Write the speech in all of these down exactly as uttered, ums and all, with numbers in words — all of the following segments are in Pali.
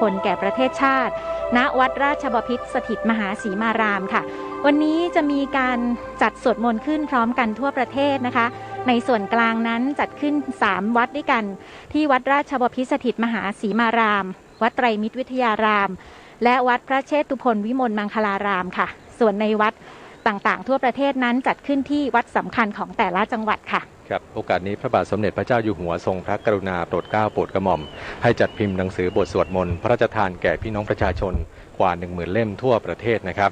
คนแก่ประเทศชาติ ณ วัดราชบพิตรสถิตมหาสีมารามค่ะ วันนี้จะมีการจัดสวดมนต์ขึ้นพร้อมกันทั่วประเทศนะคะ ในส่วนกลางนั้นจัดขึ้น สาม วัดด้วยกัน ที่วัดราชบพิตรสถิตมหาสีมาราม วัดไตรมิตรวิทยาราม และวัดพระเชตุพนวิมลมังคลารามค่ะ ส่วนในวัดต่างๆทั่วประเทศนั้นจัดขึ้นที่วัดสำคัญของแต่ละจังหวัดค่ะ ครับ โอกาสนี้พระบาทสมเด็จพระเจ้าอยู่หัวทรงพระกรุณาโปรดเกล้าโปรดกระหม่อม ให้จัดพิมพ์หนังสือบทสวดมนต์พระราชทานแก่พี่น้องประชาชนกว่า หนึ่งหมื่น เล่มทั่วประเทศนะครับ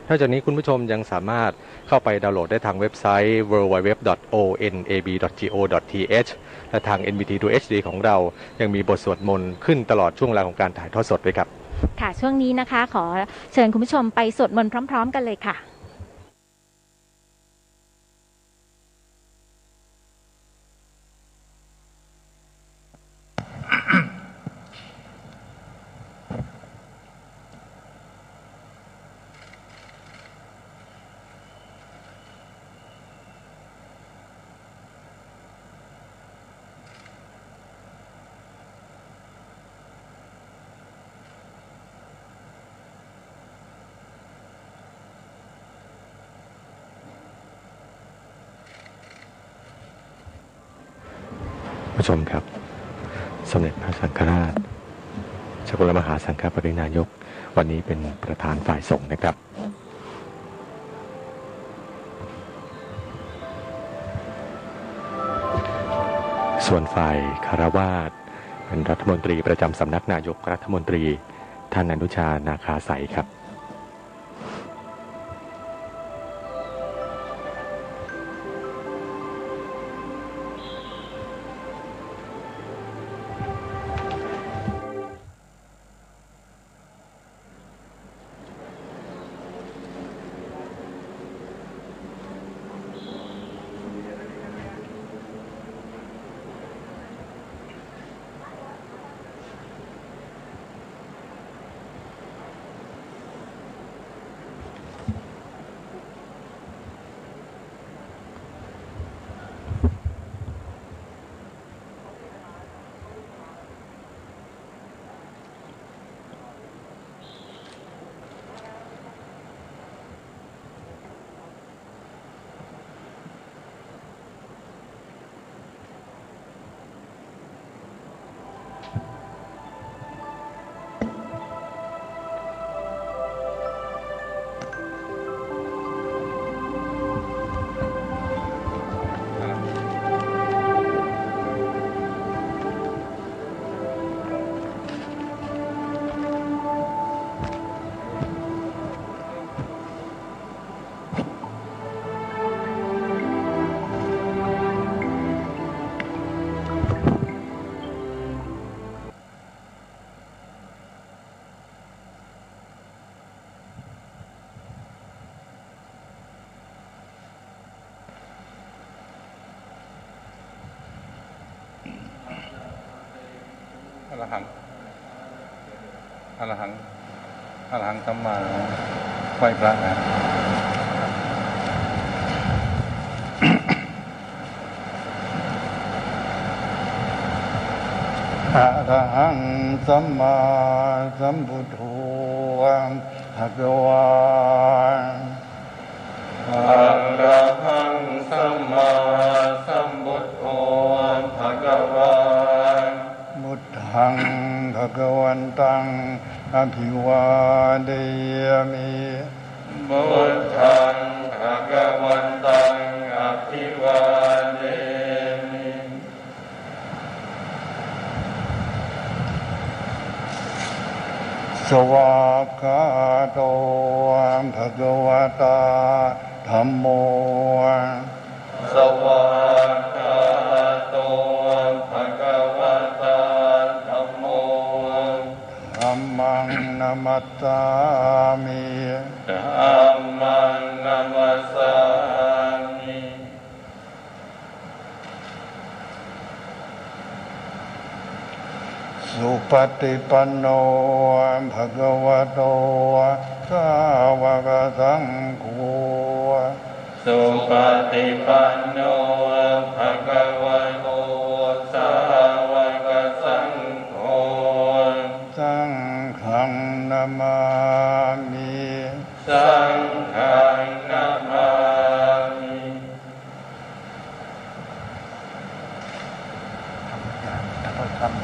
นอกจากนี้คุณผู้ชมยังสามารถเข้าไปดาวน์โหลดได้ทางเว็บไซต์ ดับเบิลยู ดับเบิลยู ดับเบิลยู ดอท โอน เอ บี ดอท จี โอ ดอท ที เอช และทาง เอ็น บี ที ดู เอช ดี ของเรายังมีบทสวดมนต์ขึ้นตลอดช่วงเวลาของการถ่ายทอดสดด้วยครับ ค่ะ ช่วงนี้นะคะ ขอเชิญคุณผู้ชมไปสวดมนต์พร้อมๆกันเลยค่ะ ผู้ชมครับ สมเด็จพระสังฆราช สกลมหาสังฆปริณายก วันนี้เป็นประธานฝ่ายสงฆ์นะครับ ส่วนฝ่ายคฤหัสถ์เป็นรัฐมนตรีประจำสำนักนายกรัฐมนตรี ท่านอนุชา นาคาสายครับ Arahaṃ Arahaṃ Arahaṃ sammā ไหว้พระนะ Arahaṃ sammāsambuddho bhagavā. Arahaṃ sammāsambuddho bhagavā. Buddhaṃ bhagavantaṃ abhivādemi. Buddhaṃ bhagavantaṃ abhivādemi. Svākkhāto bhagavatā dhammo. Svākkhāto bhagavatā dhammo. Dhammaṃ namassāmi. Dhammaṃ namassāmi. Supaṭipanno bhagavato sāvakasaṅgho. Supaṭipanno bhagavato sāvakasaṅgho. Saṅ Buddhaṃ namāmi. Saṅghaṃ namāmi.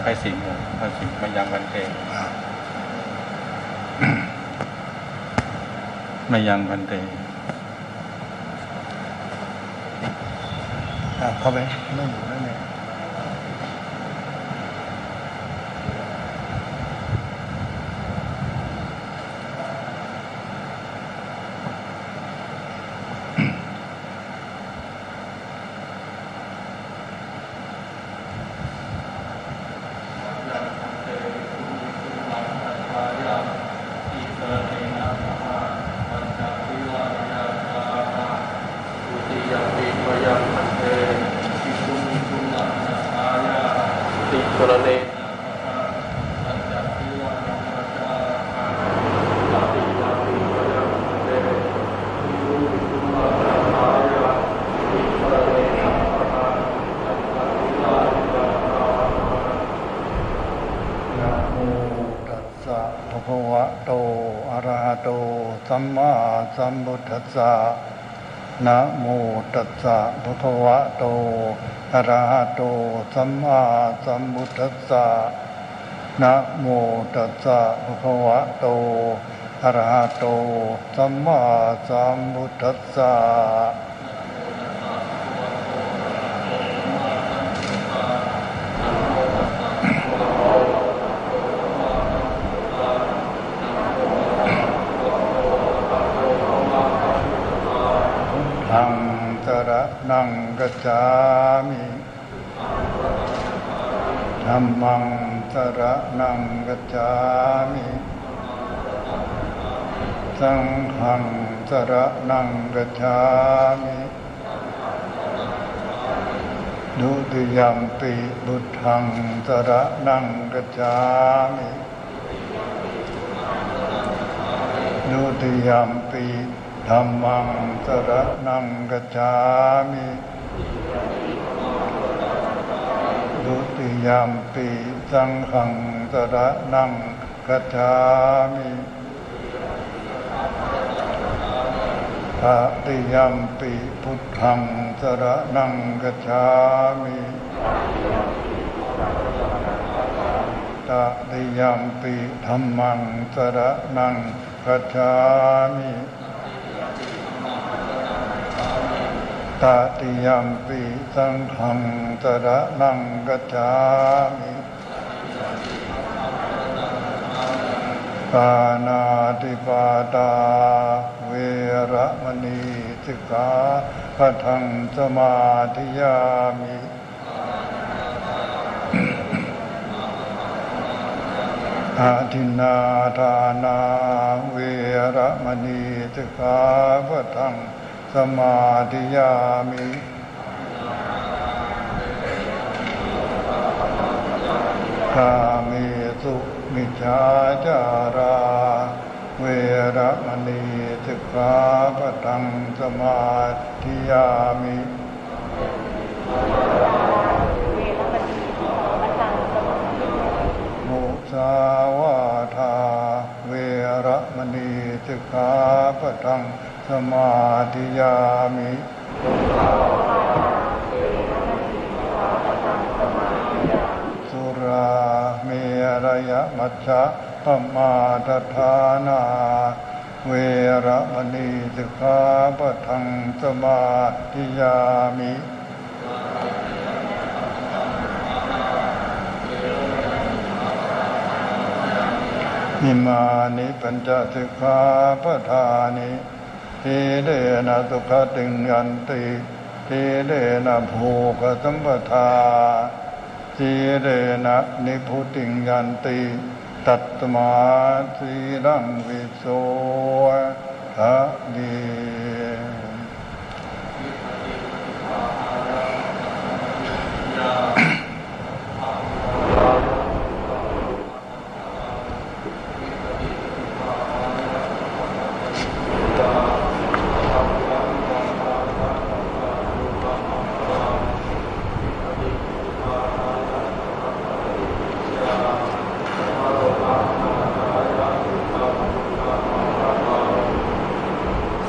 ไปสิงห์ ไปสิงห์ Mayaṃ bhante. Mayaṃ bhante. อ่ะ เข้าไป ไม่อยู่แล้วเนี่ย Namo tassa bhagavato arahato sammāsambuddhassa. Namo tassa bhagavato arahato sammāsambuddhassa. Namo tassa bhagavato arahato sammāsambuddhassa. Buddhaṃ saraṇaṃ gacchāmi. Dhammaṃ saraṇaṃ gacchāmi. Saṅghaṃ saraṇaṃ gacchāmi. Dutiyampi buddhaṃ saraṇaṃ gacchāmi. Dutiyampi dhammaṃ saraṇaṃ gacchāmi. Dutiyampi saṅghaṃ saraṇaṃ gacchāmi. Tatiyampi buddhaṃ saraṇaṃ gacchāmi. Tatiyampi dhammaṃ saraṇaṃ gacchāmi. Tatiyampi saṅghaṃ saraṇaṃ gacchāmi. Pāṇātipātā veramaṇī sikkhāpadaṃ samādiyāmi. Adinnādānā veramaṇī sikkhāpadaṃ samādiyāmi. Kāmesumicchācārā veramaṇī sikkhāpadaṃ samādiyāmi. Musāvādā veramaṇī sikkhāpadaṃ samādiyāmi. Surāmerayamajjapamādaṭṭhānā veramaṇī sikkhāpadaṃ samādiyāmi. Imāni pañca sikkhāpadāni. Sīlena sugatiṃ yanti, sīlena bhogasampadā, sīlena nibbutiṃ yanti, tasmā sīlaṃ visodhaye.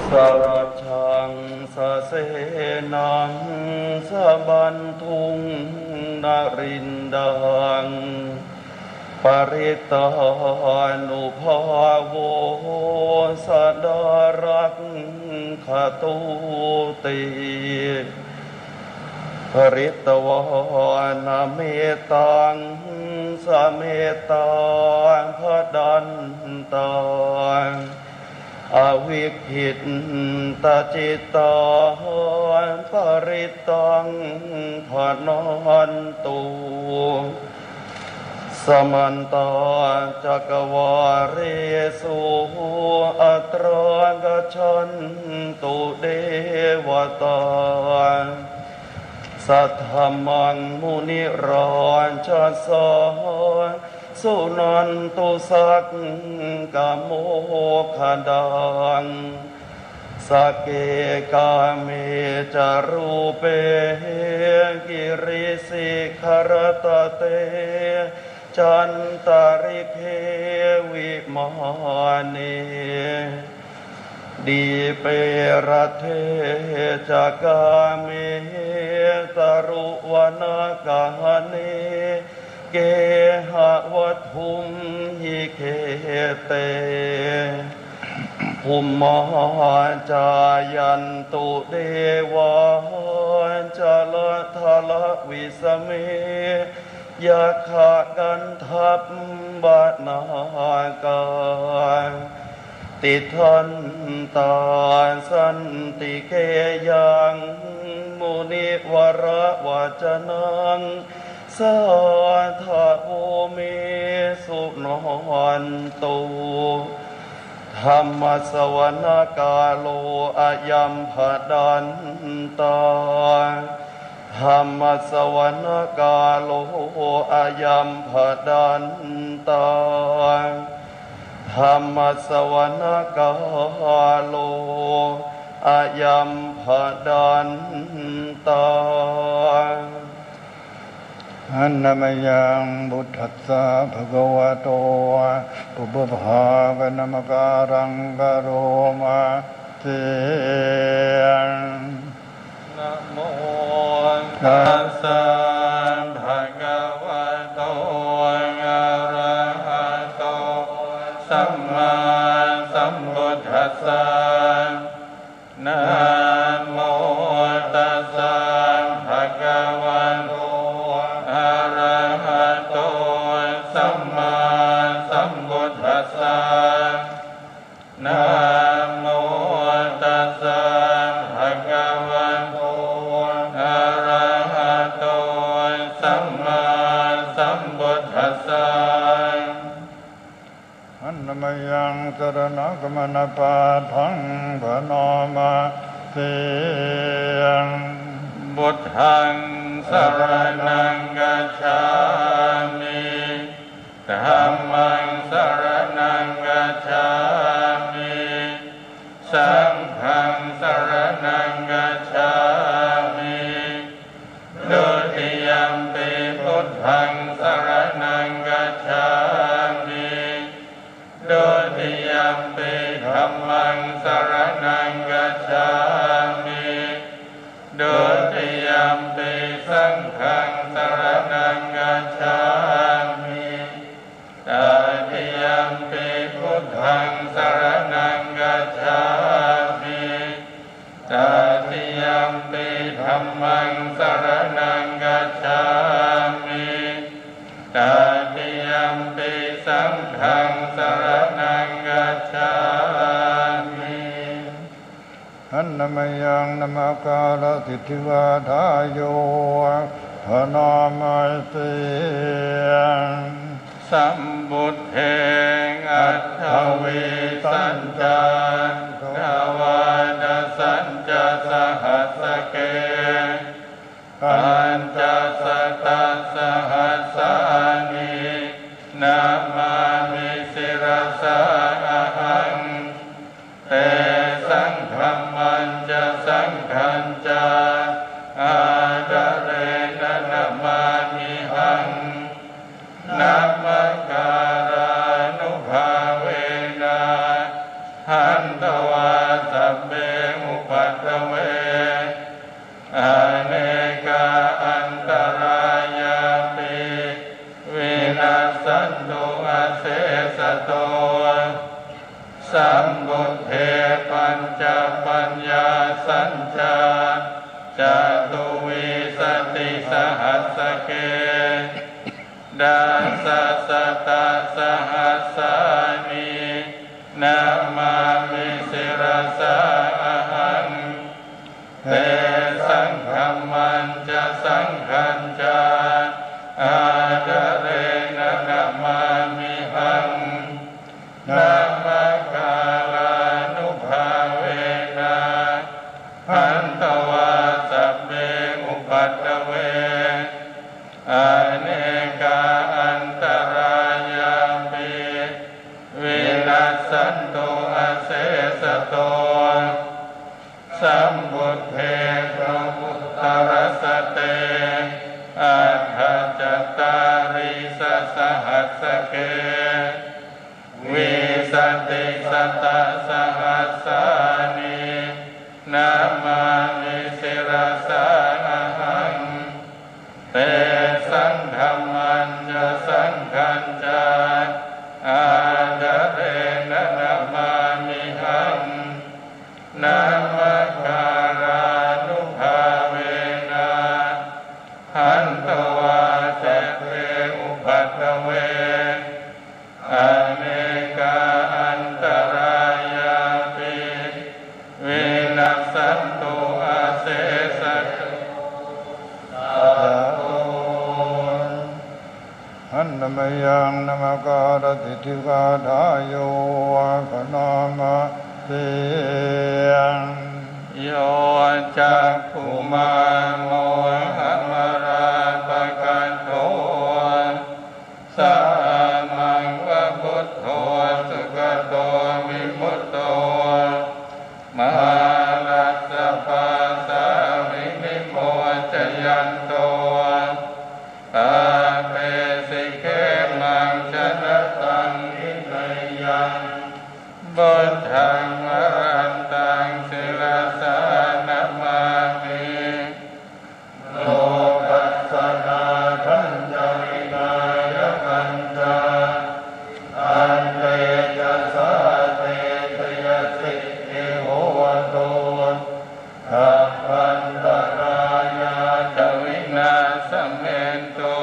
Sārajjaṃ sasenaṃ sabandhuṃ narindaṃ parittānubhāvo sadā rakkhatūti. Pharitvāna mettaṃ samettā bhadantā avikkhittacittā parittaṃ bhaṇantu. Samantā cakkavāḷesu atrāgacchantu devatā. Saddhammaṃ munirājassa suṇantu saggamokkhadaṃ. Sagge kāme ca rūpe girisikharataṭe cantalikkhe vimāne dīpe raṭṭhe ca gāme taruvanagahane gehavatthumhi khette bhummā cāyantu devā jalathalavisame yakkhagandhabbanāgā tiṭṭhantā santike yaṃ munivaravacanaṃ sādhavo me suṇantu. Dhammassavanakālo ayambhadantā. Dhammassavanakālo ayambhadantā. Dhammassavanakālo ayambhadantā. Handa mayaṃ buddhassa bhagavato pubbabhāganamakāraṃ karoma se. Namo tassa bhagavato arahato sammāsambuddhassa. Namo tassa bhagavato arahato sammāsambuddhassa. Namo tassa bhagavato arahato sammāsambuddhassa. Handa mayaṃ saraṇagamanapaṭṭhaṃ bhaṇāma se. Buddhaṃ saraṇaṃ gacchāmi. Dhammaṃ saraṇaṃ gacchāmi. Saṅghaṃ saraṇaṃ gacchāmi. Dutiyampi buddhaṃ saraṇaṃ gacchāmi. Dutiyampi dhammaṃ saraṇaṃ gacchāmi. Dutiyampi saṅghaṃ saraṇaṃ gacchāmi. Tatiyampi buddhaṃ saraṇaṃ gacchāmi. Tatiyampi dhammaṃ saraṇaṃ gacchāmi. Tatiyampi saṅghaṃ saraṇaṃ gacchāmi. Handa mayaṃ namakārasiddhivādāyo bhaṇāma se. Sambuddhe aṭṭhavīsañca dvādasañca sahassake pañcasatasahassāni namāmi sirasā ahaṃ. Tesaṃ dhammañca saṅghañca ādarena namāmihaṃ. Namakārānubhāvena hantvā sabbe asesato. Sambuddhe pañcapaññāsañca catuvīsatisahassake dasasatasahassāni namāmi sirasā ahaṃ. Tesaṃ dhammañca saṅghañca ādarena namāmihaṃ. Namakārānubhāvena hantvā sabbe upaddave anekā antarāyāpi vinassantu asesato. Sambuddhe navuttarasate aṭṭhacattāḷīsasahassake vīsatisatasahassāni namāmi sirasā ahaṃ. Tesaṃ dhammañca saṅghañca ādarena namāmihaṃ. Namakārānubhāvena hantvā sabbe upaddave anekā antarāyāpi vinassantu asesato. Handa mayaṃ namakārasiddhigāthāyo bhaṇāma se. Yo cakkhumā mohamalāpakaṭṭho sāmaṃ va buddho sugato vimutto mārassa pāsā vinimocayanto pāpesi khemaṃ janataṃ vineyyaṃ. Buddhaṃ varantaṃ sirasā namāmi. Lokassa nāthañca vināyakañca tantejasā te jayasiddhi hotu. Sabbantarāyā ca vināsamentu.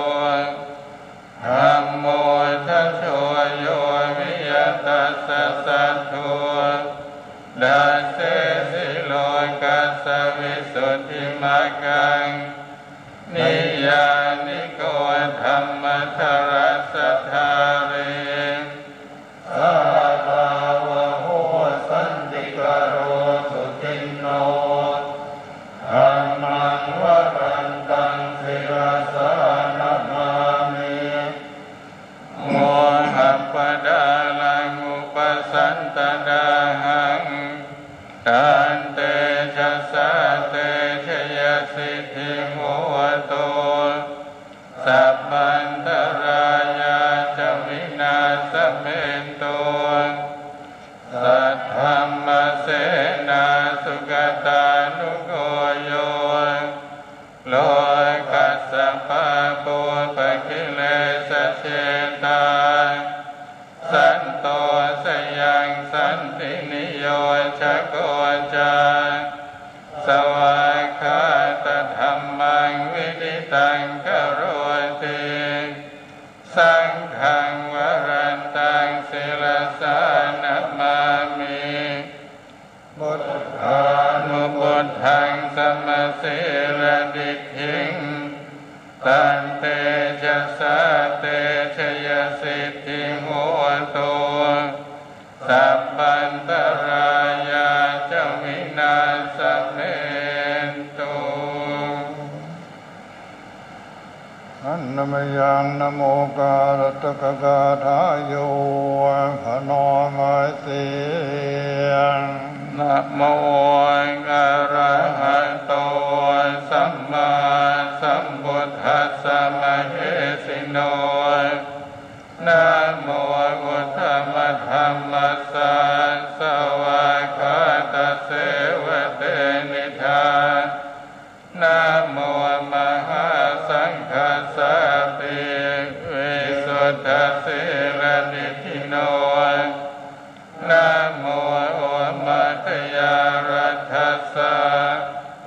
Dhammo dhajo yo viya tassa satthu dassesi lokassa visuddhimaggaṃ. Niyyāniko dhammadharassa dhārī sātāvaho santikaro suciṇṇo. Dhammaṃ varantaṃ sirasā namāmi. Mohappadālaṃ upasantadāhaṃ. Tantejasā te jayasiddhi hotu. Sabbantarāyā ca vināsamentu. Saddhammasenā sugatānugo yo lokassa pāpūpakilesajetā santo sayaṃ santiniyojako ca svākkhātadhammaṃ viditaṃ karoti. Saṅghaṃ varantaṃ sirasā namāmi. Buddhānubuddhaṃ samasīladiṭṭhiṃ. Tantejasā te jayasiddhi hotu. Sabbantarāyā ca vināsamentu. Handa mayaṃ namokārattaka gāthāyo bhaṇāma se. Namo arahato sammāsambuddhassa mahesino. Namo uttamadhammassa svākkhātasseva tenidha. Namo mahāsaṅghassāpi visuddhasīladiṭṭhi no. Namo omātyāraddhassa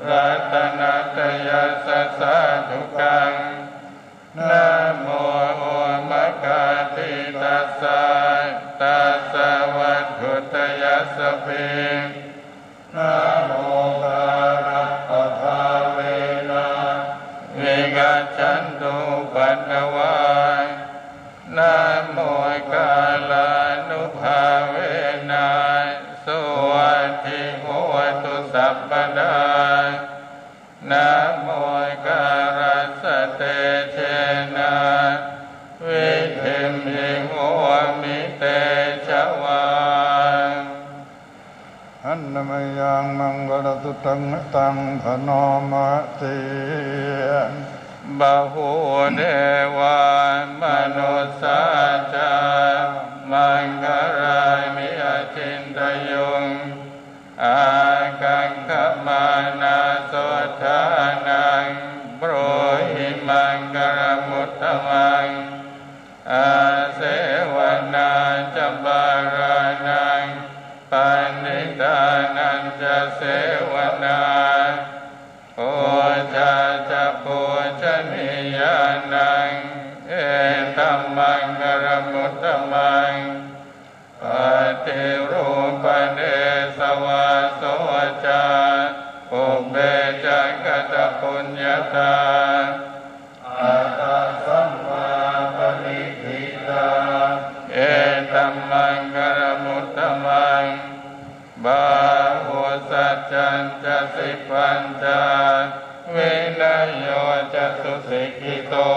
ratanattayassa sādhukaṃ. Namo omakātītassa tassa vatthuttayassapi. Namokārappabhāvena vigacchantu upaddavā. Namokārānubhāvena sotthi hotu sabbadā. Namokārassa tejena vidhimhi homi tejavā. Handa mayaṃ maṅgalasatthaṃ bhaṇāma se. Bahū devā manussā ca maṅgalāni acintayuṃ. Ākaṅkhamānā sotthānaṃ brūhi maṅgalamuttamaṃ. Asevanā ca bālānaṃ paṇḍitānañca sevanā. Pūjā ca pūjanīyānaṃ etammaṅgalamuttamaṃ. Paṭirūpadesavāso ca pubbe ca katapuññatā. Attasammāpaṇidhi ca etammaṅgalamuttamaṃ. Bāhusaccañca sippañca vinayo ca susikkhito.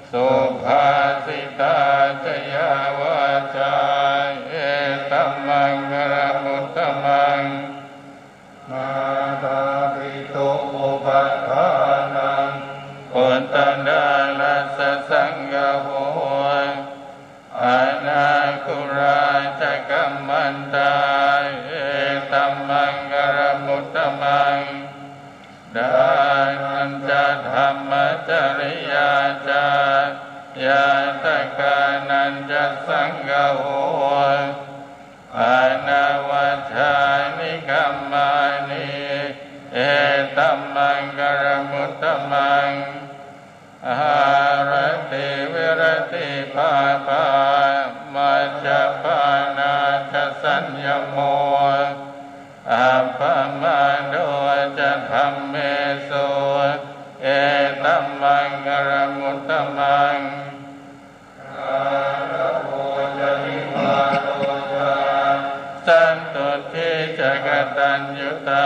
Subhāsitā ca yā vācā etammaṅgalamuttamaṃ. Mātāpituupaṭṭhānaṃ puttadārassa saṅgaho. Anākulā ca kammantā etammaṅgalamuttamaṃ. Dānañca dhammacariyā ca ñātakānañca saṅgaho. Anavajjāni kammāni etammaṅgalamuttamaṃ. Āratī viratī pāpā majjapānā ca saññamo. Appamādo ca dhammesu etammaṅgalamuttamaṃ. Gāravo ca nivāto ca santuṭṭhī ca kataññutā.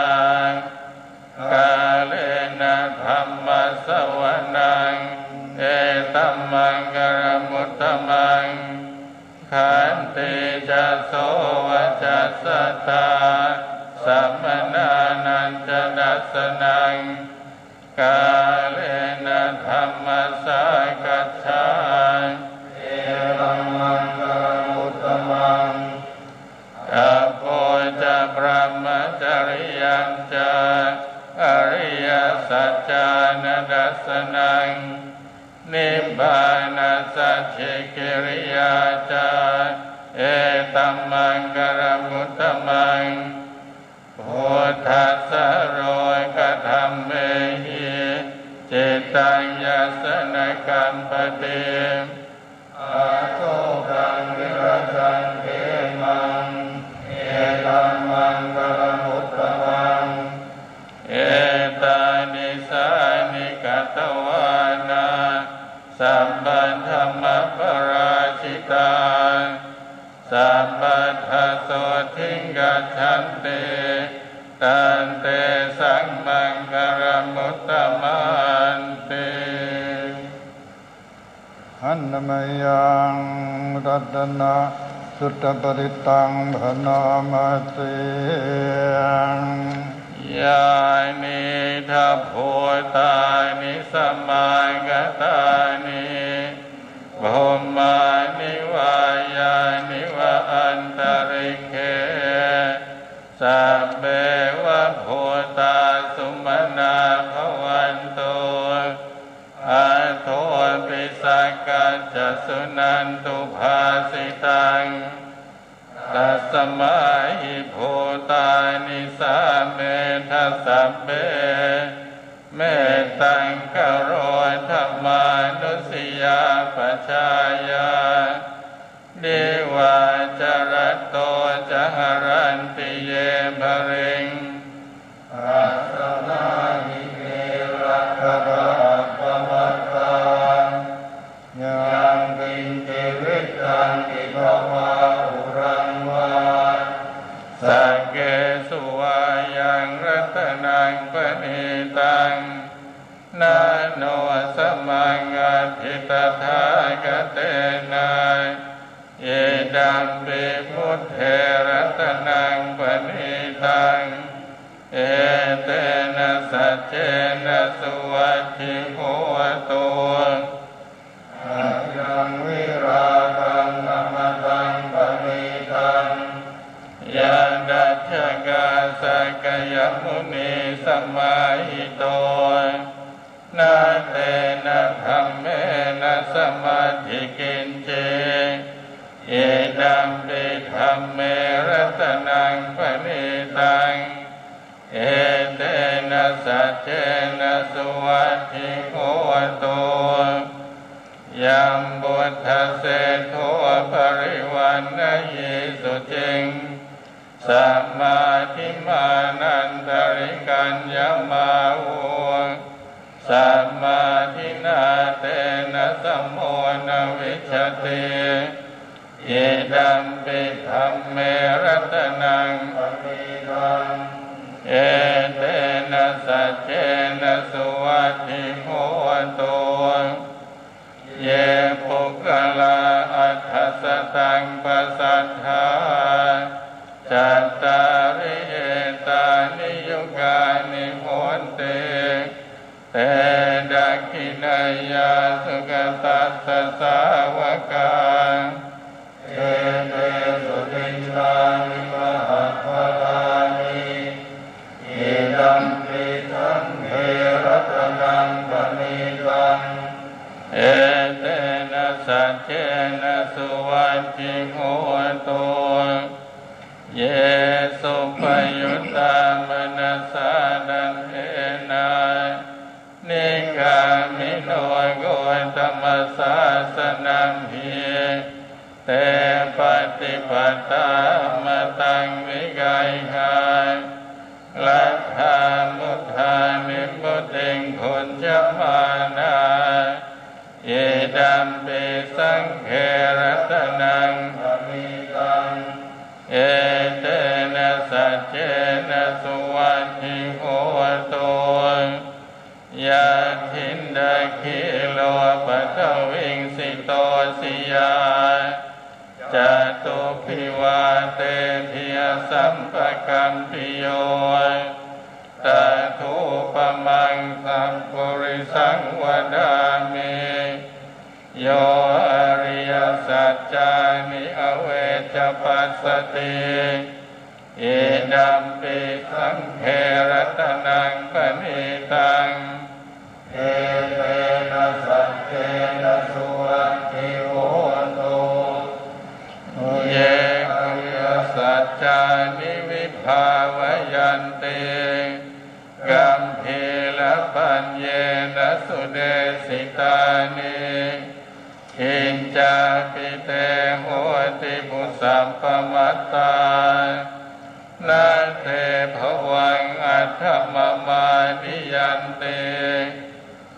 Kālena dhammassavanaṃ etammaṅgalamuttamaṃ. Khantī ca sovacassatā samaṇānañca dassanaṃ. Kālena dhammasākacchā etammaṅgalamuttamaṃ. Tapo ca brahmacariyañca ariyasaccāna dassanaṃ. Nibbānasacchikiriyā ca etammaṅgalamuttamaṃ. Phuṭṭhassa lokadhammehi cittaṃ yassa na kampati. Asokaṃ virajaṃ khemaṃ etammaṅgalamuttamaṃ. Etādisāni katvāna sabbatthamaparājitā. Sabbattha sotthiṃ gacchanti tantesaṃ maṅgalamuttamanti. Handa mayaṃ ratanasuttaparittānaṃ bhaṇāma se. Yānīdha bhūtāni samāgatāni bhummāni vā yāni va antalikkhe sabbeva bhūtā sumanā bhavantu. Athopi sakkacca suṇantu bhāsitā. Tasmā hi bhūtā nisāmetha sabbe, mettaṃ karotha mānusiyā pajāya. Divā ca ratto ca haranti ye baliṃ, tasmā hi ne rakkhatha appamattā. Yaṅkiñci vittaṃ idha vā huraṃ vā, saggesu vā yaṃ ratanaṃ paṇītaṃ, na no samaṃ atthi tathāgatena, idampi buddhe ratanaṃ paṇītaṃ, etena saccena suvatthi hotu. Ayaṃ virāgaṃ amataṃ paṇītaṃ, yadajjhagā sakyamunī samāhito, na tena dhammena samatthi kiñci, idampi dhamme ratanaṃ paṇītaṃ, etena saccena suvatthi hotu. Yambuddhaseṭṭho parivaṇṇayī suciṃ, samādhimānantarikaññamāhu, samādhinā tena samo na vijjati, idampi dhamme ratanaṃ paṇītaṃ, etena saccena suvatthi hotu. Ye puggalā aṭṭha sataṃ pasaṭṭhā, cattāri etāni yugāni honti, te dakkhiṇeyyā sugatassa sāvakā, etesu dinnāni mahapphalāni, idampi saṅghe ratanaṃ paṇītaṃ, etena saccena suvatthi hotu. Ye suppayuttā manasā daḷhena, nikkāmino gotamasāsanamhi, te pattipattā amataṃ vigayha, laddhā mudhā nibbutiṃ bhuñjamānā, idampi saṅghe ratanaṃ paṇītaṃ, etena saccena suvatthi hotu. Yathindakhīlo paṭhaviṃ sito siyā, catubbhi vātebhi asampakampiyo, tathūpamaṃ sappurisaṃ vadāmi, yo ariyasaccāni avecca passati, idampi saṅghe ratanaṃ paṇītaṃ, etena saccena suvatthi hotu. Ye ariyasaccāni vibhāvayanti, gambhīrapaññena sudesitāni, kiñcāpi te hoti bhūsappamattā, na te bhavaṃ atthamamādiyanti,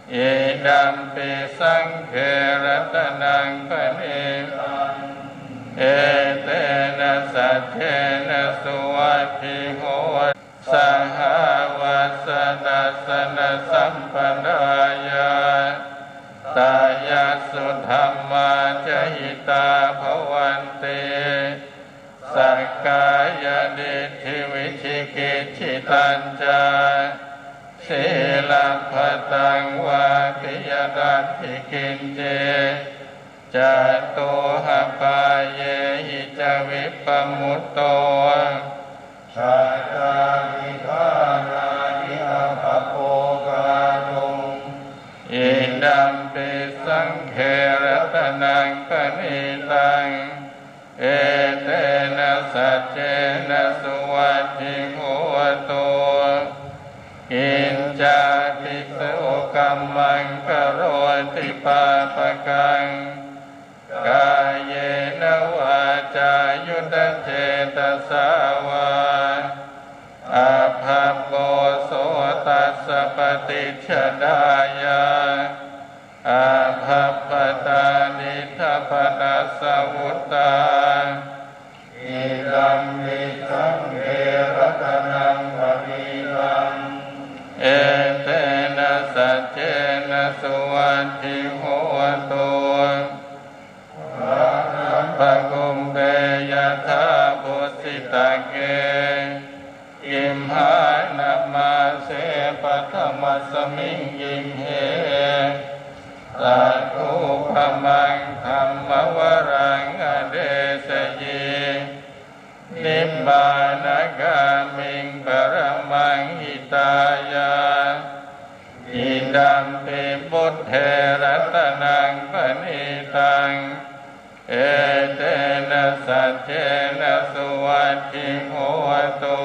idampi saṅghe ratanaṃ paṇītaṃ, etena saccena suvatthi hotu. Sahāvassa dassanasampadāya, tayassu dhammā jahitā bhavanti, sakkāyadiṭṭhi vicikicchitañca, sīlabbataṃ vāpi yadatthi kiñci, catūhapāyehi ca vippamutto, catādhipāṇāni abhabbo kātuṃ, idampi saṅghe ratanaṃ paṇītaṃ, Etena saccena suvatthi hotu. Kiñcāpi so kammaṃ karoti pāpakaṃ, kāyena vācāyuda cetasā vā, abhabbo so tassa paṭicchadāya, abhabbatā diṭṭhapadassa vuttā. Idampi saṅghe ratanaṃ paṇītaṃ. Etena saccena suvatthi hotu. Bālappakumbe yathā buddhitagge, gimhānamāse paṭhamasmiṃ gimhe, tathūpamaṃ dhammavaraṃ adesayi, nibbānagāmiṃ paramaṃ hitāya. Idampi buddhe ratanaṃ paṇītaṃ. Etena saccena suvatthi hotu.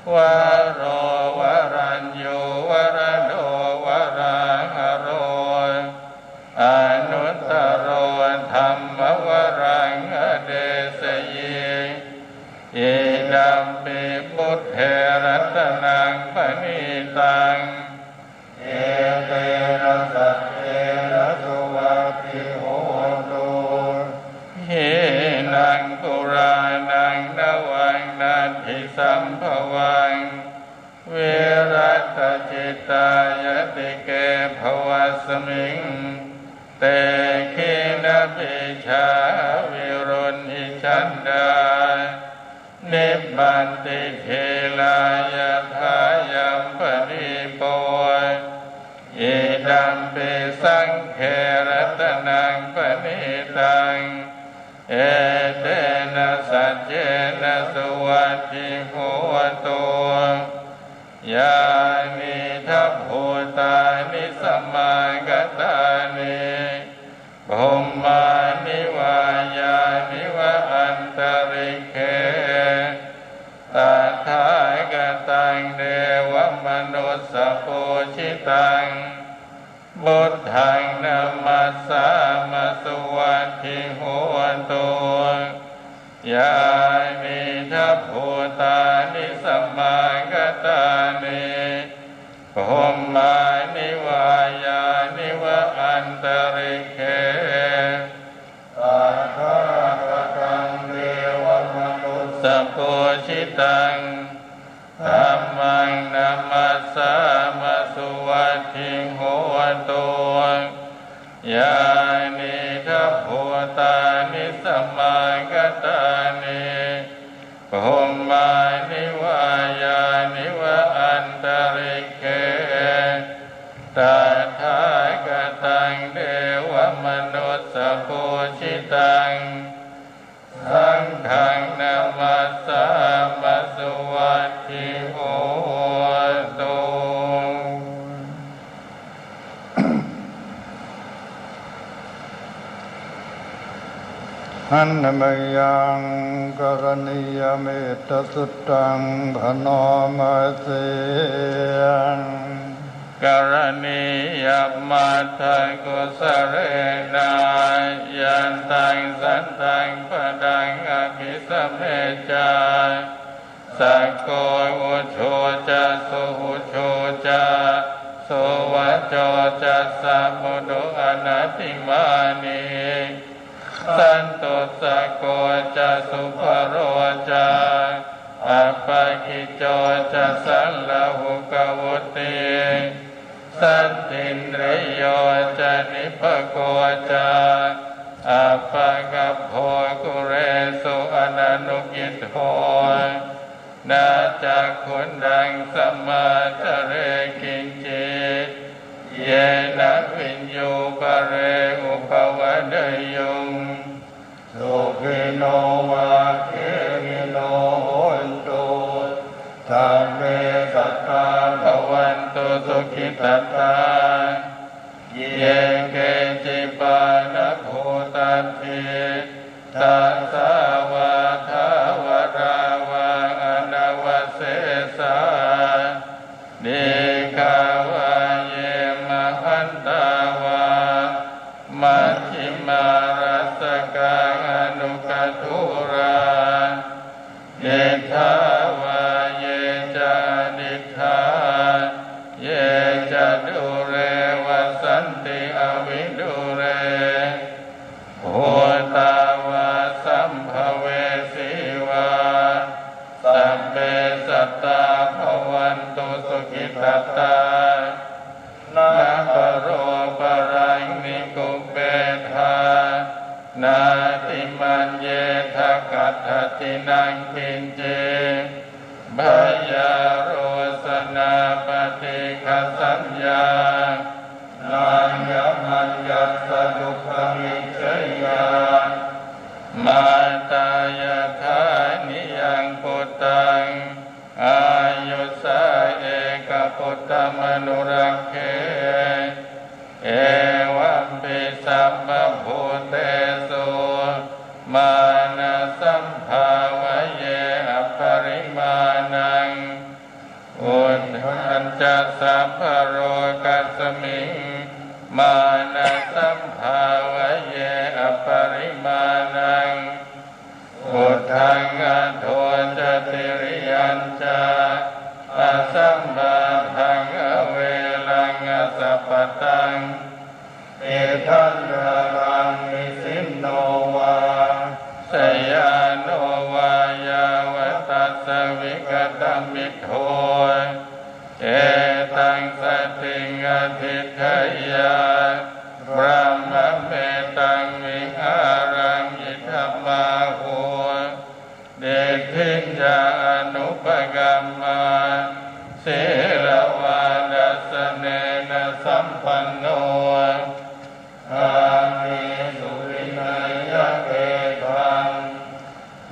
Varo varaññū varado varāharo, anuttaro dhammavaraṃ adesayi. Idampi buddhe ratanaṃ paṇītaṃ. Etena saccena suvatthi hotu. Hīnaṃ purāṇaṃ navaṃ natthi sambhavaṃ, virattacittāyatike bhavasmiṃ, te khīṇabījā avirūḷhichandā, nibbanti dhīrā yathāyampadīpo. Idampi saṅghe ratanaṃ paṇītaṃ. Etena saccena suvatthi hotu. Yānīdha bhūtāni samāgatāni, bhummāni vā yāni va antalikkhe, tathāgataṃ devamanussapūjitaṃ, buddhaṃ namassāma suvatthi hotu. Yānīdha bhūtāni samāgatāni, bhummāni vā yāni va antalikkhe, tathāgataṃ devamanussapūjitaṃ, dhammaṃ namassāma suvatthi hotu. Yānīdha bhūtāni samāgatāni, bhummāni vā yāni va antalikkhe, tathāgataṃ devamanussapūjitaṃ, saṅghaṃ namassāma suvatthi hotu. Handa mayaṃ karaṇīyametta suttaṃ bhaṇāma se. Karaṇīyamatthakusalena, yantaṃ santaṃ padaṃ abhisamecca, sakko ujū ca suhujū ca, suvaco cassa mudu anatimānī, santussako ca subharo ca, appakicco ca sallahukavutti, santindriyo ca nipako ca, appagabbho kulesu ananugiddho, na ca khuddaṃ samācare kiñci, yena viññū pare upavadeyyuṃ. Sukhino vā khemino hontu, sabbe sattā bhavantu sukhitattā. Ye keci pāṇabhūtatthi, tā dūrā, diṭṭhā vā ye ca adiṭṭhā, ye ca dūre vasanti avidūre, bhūtā vā sambhavesī vā, sabbe sattā bhavantu sukhitattā. Na paro paraṃ nikubbetha, nātimaññetha katthaci naṃ kiñci, byārosanā paṭighasaññā, nāññamaññassa dukkhamiccheyya. Mātā yathā niyaṃ puttaṃ, āyusā ekaputtamanurakkhe, evampi sabbabhūtesu, mānasambhāvaye aparimāṇaṃ. Uddhañca sabbalokasmiṃ, mānasambhāvaye aparimāṇaṃ. Uddhaṃ adho ca tiriyañca, asambādhaṃ averaṃ asapattaṃ. Tiṭṭhañcaraṃ nisinno vā, sayāno vā yāvatassa vigatamiddho, etaṃ satiṃ adhiṭṭheyya, brahmametaṃ vihāraṃ idhamāhu. Diṭṭhiñca anupagamma, sīlavā dassanena sampanno, kāmesu vineyya gedhaṃ,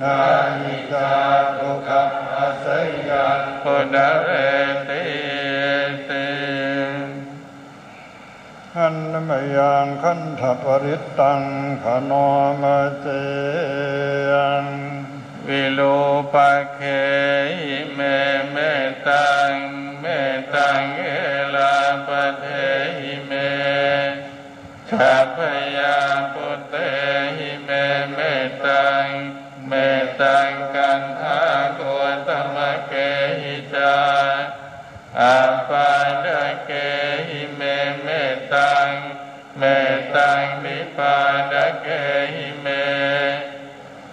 na hi jātu gabbhaseyyaṃ punaretīti. Handa mayaṃ khandhaparittaṃ bhaṇāma se. Virūpakkhehi me mettaṃ, mettaṃ erāpathehi me, chabyāputtehi me mettaṃ, mettaṃ kaṇhāgotamakehi ca. Appādakehi me mettaṃ, mettaṃ dipādakehi me,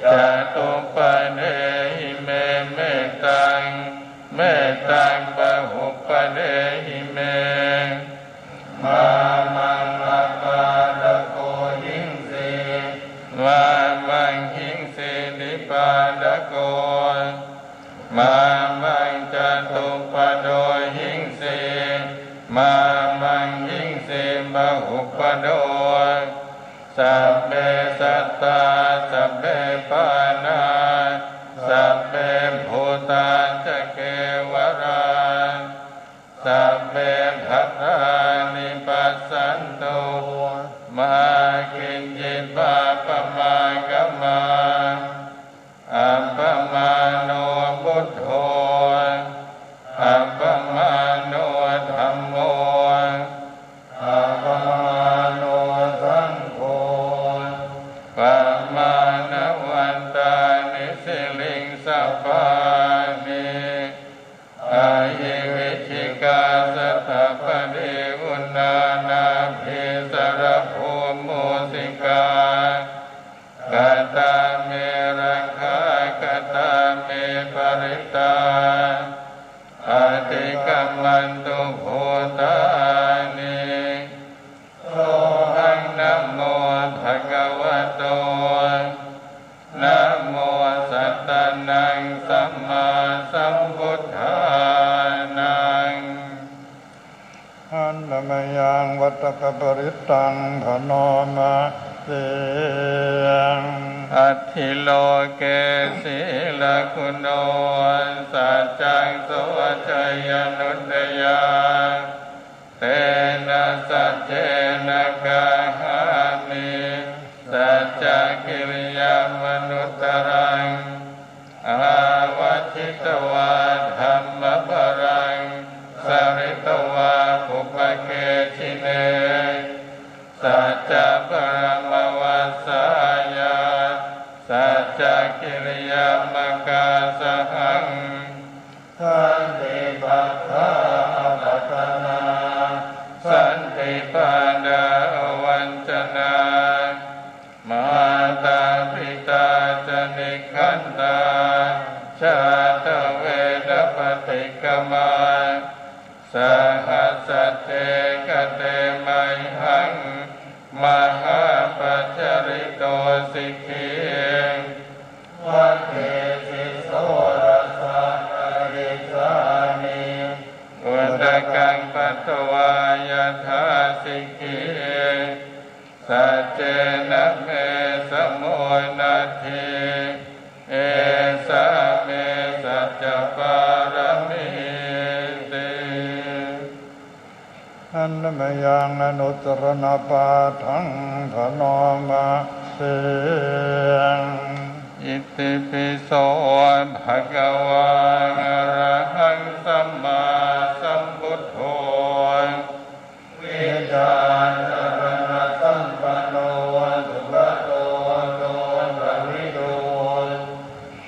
catuppadehi me mettaṃ, mettaṃ bahuppadehi me. Mā maṃ appādako hiṃsi, mā maṃ hiṃsi dipādako, mā maṃ catuppado hiṃsi, mā maṃ hiṃsi bahuppado. Sabbe sattā, sabbe pāṇā, sabbe bhūtā ca kevalā, sabbe bhadrani passantu, mā kiñci pāpamagghamā. Appamāṇo buddho, appamāṇo dhammo, appamāṇo saṅgho, pamāṇavantāni siriṃsapāni. Ahi vicchikā satapadī uṇṇānābhī sarabū mūsikā, katā me rakkhā, katā me parittā, paṭikkamantu bhūtāni. Sohaṃ namo bhagavato, namo sattannaṃ sammāsambuddhānaṃ. Handa mayaṃ vatakaparittaṃ bhaṇāma se. Atthi loke sīlaguṇo, saccaṃ soceyyanuddayā, tena saccena kāhāmi saccakiriyamanuttaraṃ. Āvajjitvā dhammabalaṃ saritvā pubbake jine, saccabalamavassāya sacca Siriyamakāsahaṃ, santi pakkhā apattanā, santi pādā avañcanā, mātā pitā ca nikkhantā, jātavedapatikkamā, saha sacce kate mayhaṃ, mahāpajjalito sikhī, vātesi soḷasa karissāni, udakaṃ patvā yathā sikhī, saccena me samo natthi, esā me saccapāramīti. Handa mayaṃ anussaraṇapāṭhaṃ bhaṇāma se. Itipi so bhagavā arahaṃ sammāsambuddho, vijjācaraṇasampanno sugato lokavidū,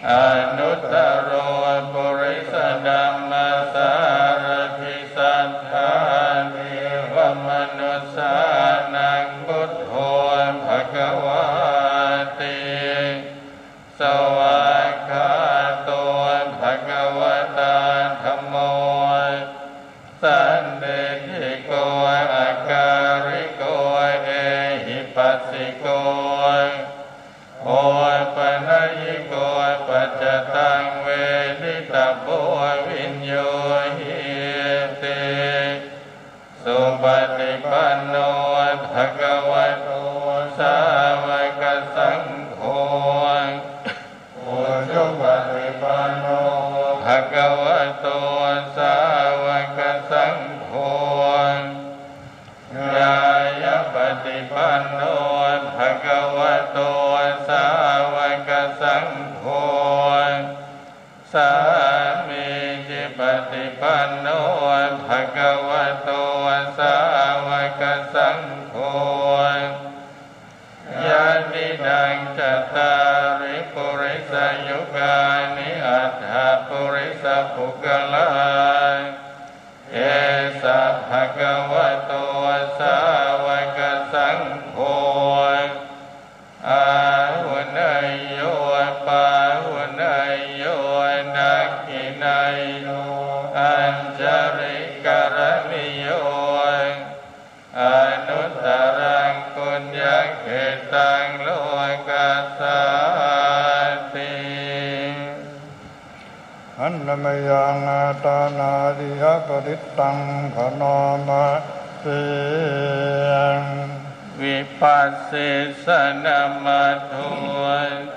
anuttaro purisadammasārathi satthā devamanussānaṃ buddho bhagavāti. Svākkhāto bhagavatā dhammo, sandiṭṭhiko akāliko ehipassiko, opanayiko paccattaṃ veditabbo viññūhīti. Supaṭipanno bhagavato sāvakasaṅgho, ujupaṭipanno bhagavato sāvakasaṅgho, ñāyapaṭipanno bhagavato sāvakasaṅgho, sāmīcipaṭipanno bhagavato sāvakasaṅgho, yadidaṃ cattāri purisayugāni aṭṭha purisapuggalā, esa bhagavato sāvakasaṅgho, āhuneyyo pāhuneyyo dakkhiṇeyyo añjalikaraṇīyo, anuttaraṃ puññakkhettaṃ lokassāti. Handa mayaṃ āṭānāṭiyaparittaṃ bhaṇāma se. Vipassissa namatthu,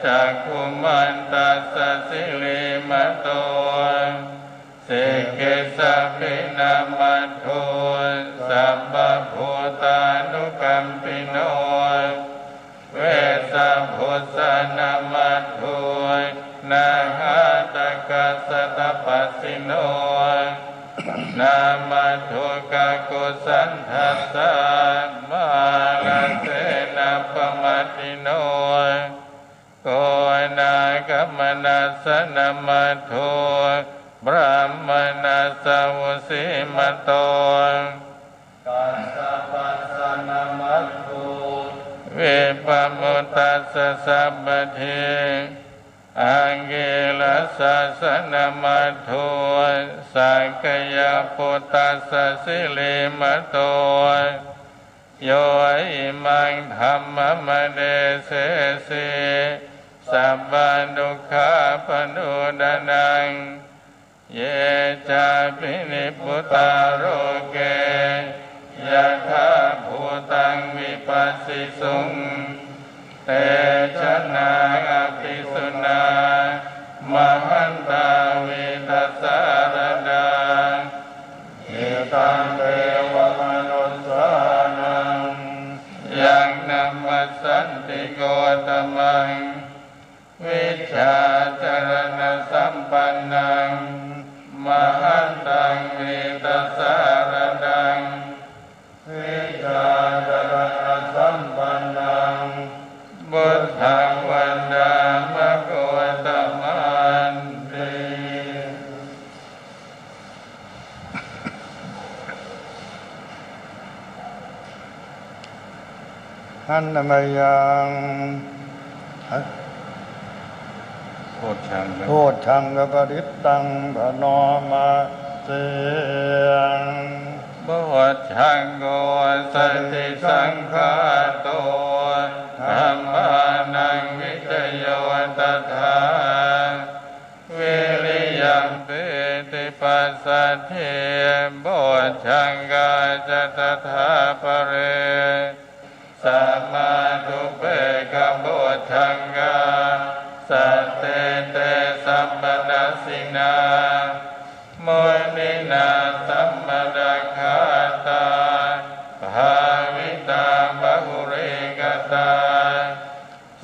cakkhumantassa sirīmato, sikhissapi namatthu, sabbabhūtānukampino, vessabhussa namatthu, ñātakassa tapassino, namatthu kakusandhassa, mārasenappamaddino, konāgamanassa namatthu, brāhmaṇassa vusīmato, kassapassa namatthu, vippamuttassa sabbadhi, aṅgīrasassa namatthu, sakyaputtassa sirīmato, yo imaṃ dhammamadesesi, sabbadukkhāpanūdanaṃ. Ye cāpi nibbutā loke, yathābhūtaṃ vipassisuṃ, te janā appisuṇā, mahantā vītasāradā, hitāṃ devamanussānaṃ, yaṃ namassanti gotamaṃ, vijjācaraṇasampannaṃ, mahantaṃ vītasāradaṃ, vijjācaraṇasampannaṃ, buddhaṃ vandāma ko Handa mayaṃ bojjhaṅga- bojjhaṅgaparittaṃ bhaṇāma se. Bojjhaṅgo satisaṅkhāto dhammānaṃ vicayo tathā viriyampīti passaddhi bojjhaṅgā ca tathāpare samādhupekkhabojjhaṅgā sattete sabbadassinā muninā sammadakkhātā bhāvitā bahulīkatā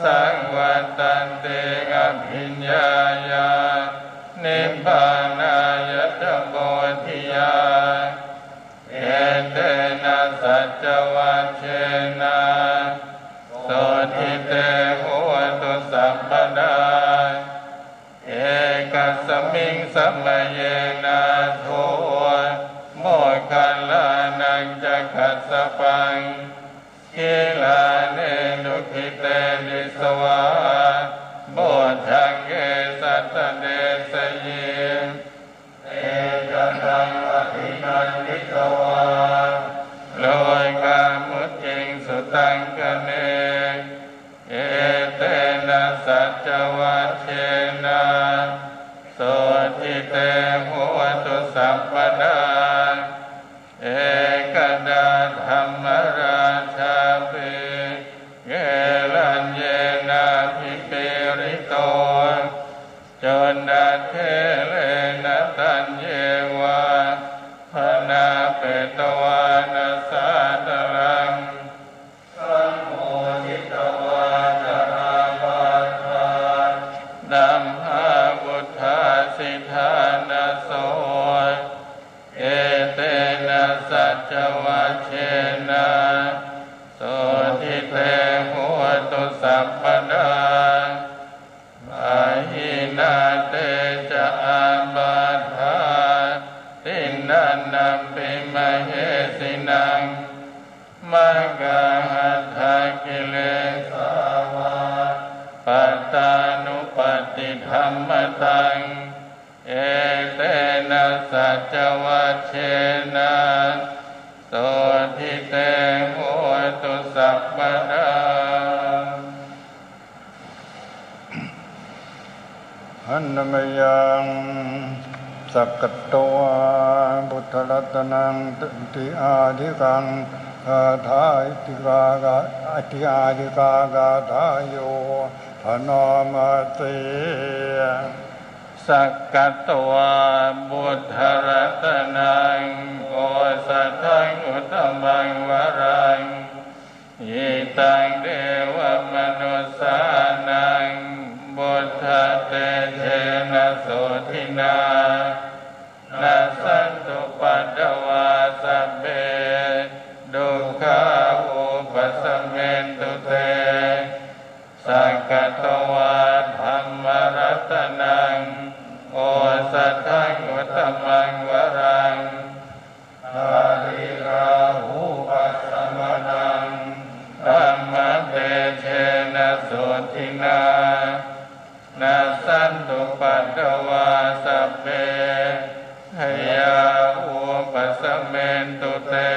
saṃvattanti abhiññāya nibbānāya ca bodhiyā. Etena saccavajjena sotthi te hotu sabbadā. Ekasmiṃ samaye nātho moggallānañca kassapaṃ gilāne dukkhite disvā bojjhaṅge satta desayi. Te ca taṃ abhinanditvā rogā mucciṃsu taṅkhaṇe. Etena saccavajjena sotthi te hotu sabbadā. Ekadā dhammarājāpi gelaññenābhipīḷito cundattherena taññeva bhaṇāpetvāna sādaraṃ sammoditvā ca ābādhā tamhā vuṭṭhāsi ṭhānaso. Etena saccavajjena sotthi te hotu sabbadā. Pahīnā te ca ābādhā tiṇṇannampi mahesinaṃ maggāhatthaṃ kilesā va pattānuppattidhammataṃ. Etena saccavajjena sotthi te hotu sabbadā. Handa mayaṃ sakkatvā buddharatanaṃ iti ādikaṃ gāthā iti kā gā- iti ādikā gāthāyo bhaṇāma se. Sakkatvā buddharatanaṃ osathaṃ uttamaṃ varaṃ hitaṃ devamanussānaṃ buddhatejena sotthinā nassantupaddavā sabbe dukkhā vūpasamentu te. Sakkatvā dhammaratanaṃ osathaṃ uttamaṃ varaṃ dārigāhūpasamanaṃ dhammatejena sotthinā nassantupaddavā sabbe bhayā vūpasamentu te.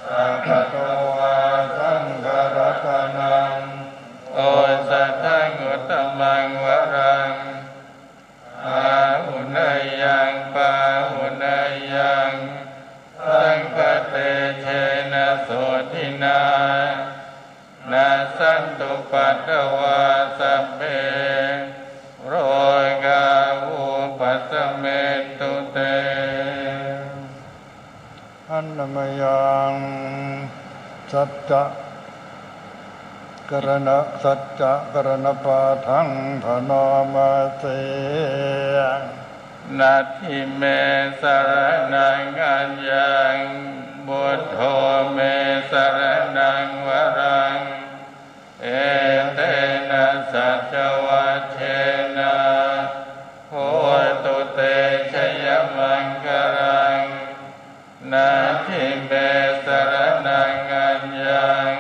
Sakkatvā saṅgharatanaṃ osathaṃ uttamaṃ varaṃ āhuneyyaṃ pāhuneyyaṃ saṅghatejena sotthinā nassantupaddavā sabbe rogā vūpasamentu te. Handa mayaṃ saccakaraṇa- saccakaraṇapāṭhaṃ bhaṇāma se. Natthi me saraṇaṃ aññaṃ, buddho me saraṇaṃ varaṃ, etena saccavajjena hotu te jayamaṅgalaṃ. Natthi me saraṇaṃ aññaṃ,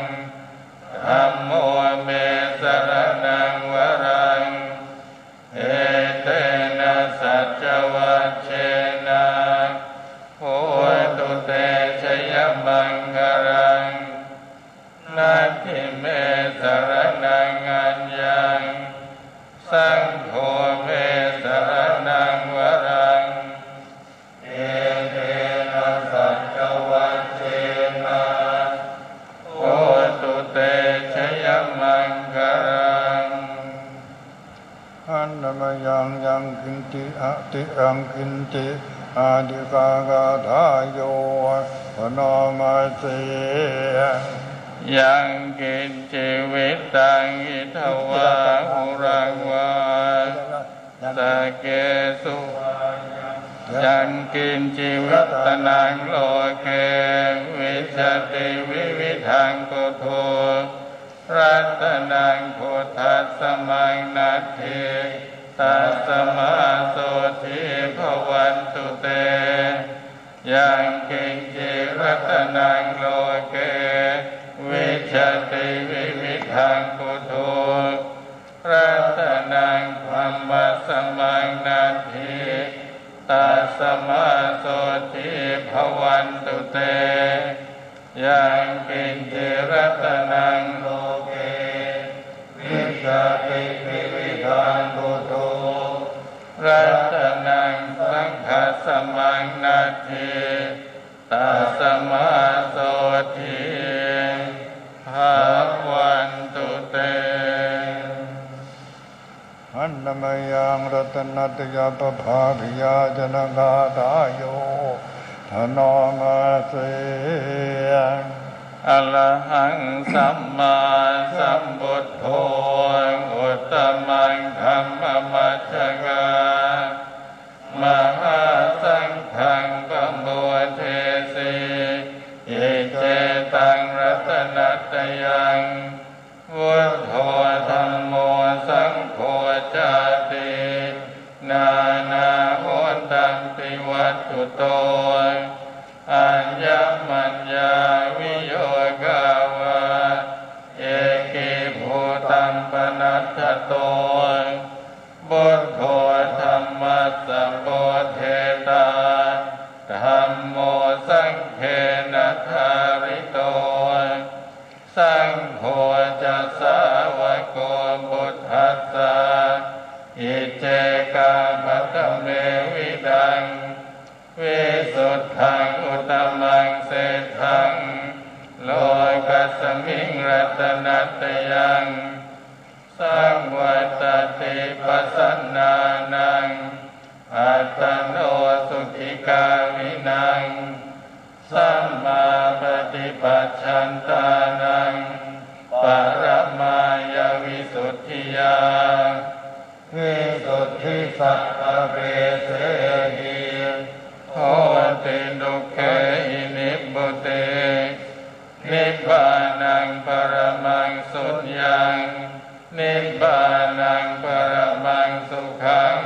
Handa mayaṃ yaṅkiñci ati yaṅkiñci ādi gā gāthāyo bhaṇāma se. Yaṅkiñci vittaṃ idha vā huraṃ vā saggesu vā yaṅkiñci ratanaṃ loke vijjati vividhaṃ puthu ratanaṃ buddhasamaṃ natthi tasmā sotthī bhavantu te. Yaṅkiñci ratanaṃ loke vijjati vividhaṃ puthu ratanaṃ dhammasamaṃ natthi tasmā sotthī bhavantu te. Yaṅkiñci ratanaṃ loke vijjati vividhaṃ puthu ratanaṃ saṅghasamaṃ natthi tasmā sotthī bhavantu te. Handa mayaṃ ratanattayapapābhiyājanagāthāyo bhaṇāma se. Arahaṃ sammāsambuddho uttamaṃ dhammamajjhakkā mahāsaṅghaṃ pamodesi. Iccetaṃ ratanattayaṃ buddho dhammo saṅgho cāti nānāhontampi vatthuto aññamaññaviyogā vā ekībhūtaṃ panaṭṭhato buddho dhammassa bodhetā dhammo saṅghena dhārito saṅgho ca sāvako buddhassa iccekantaṃ padamevidaṃ visuddhaṃ uttamaṃ seṭṭhaṃ lokasmiṃ ratanattayaṃ saṃvattati pasannānaṃ attano sukhikāyinaṃ sammāpaṭipajjantānaṃ paramāya visuddhiyā visuddhisatapasehi hoti dukkhehi nibbuti. Nibbānaṃ paramaṃ suññaṃ nibbānaṃ paramaṃ sukhaṃ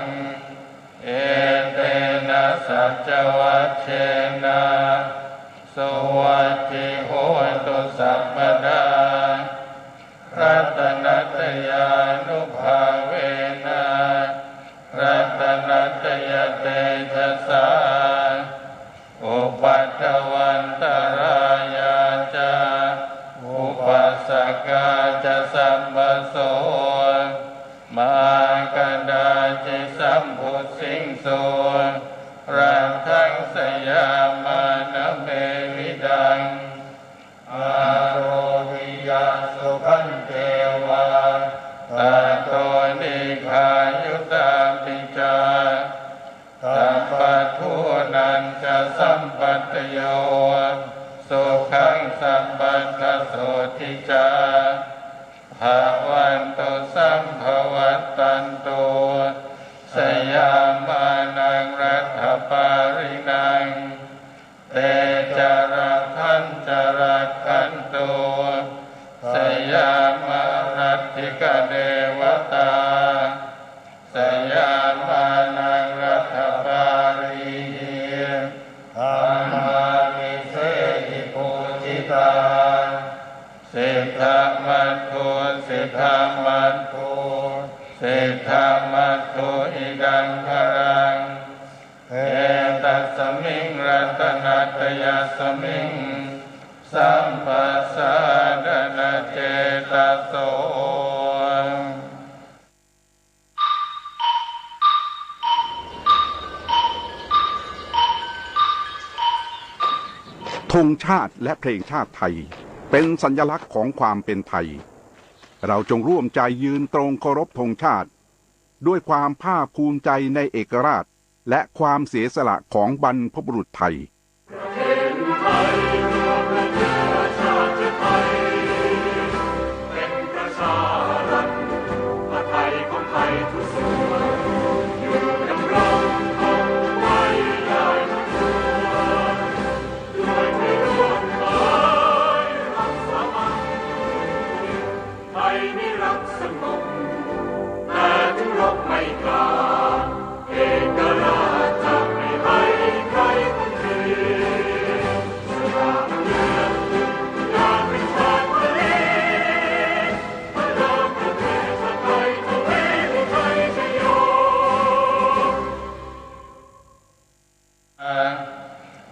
etena saccavajjena suvatthi hotu sabbadā. Ratanattayānubhāvena ratanattayatejasā upaddavaṃ antarāyā ca upassakā ca sabbaso mā kadāci sambuddhiṃsu rakkhaṃ sayāmānam evidaṃ ārogyasukhañceva tato dīghāyutā pi ca sabbadhūnañca sampattiyo sukhaṃ sabbattha sotthi ca bhavantu sabbavattantu. Sayāmānaṃ raddhapālinaṃ te ca rakkhañca rakkhantu sayāmārakkhidevatā. Sayāmānaṃ raddhapālīhi dhammāmi sehi pūjitā siddhamatto siddhamatto siddhamatto idaṃ balaṃ. Etasmiṃ ratanattayasmiṃ sampajāna cetaso. ธงชาติและเพลงชาติไทย เป็นสัญลักษณ์ของความเป็นไทย เราจงร่วมใจยืนตรงเคารพธงชาติ ด้วยความภาคภูมิใจในเอกราช และความเสียสละของบรรพบุรุษไทย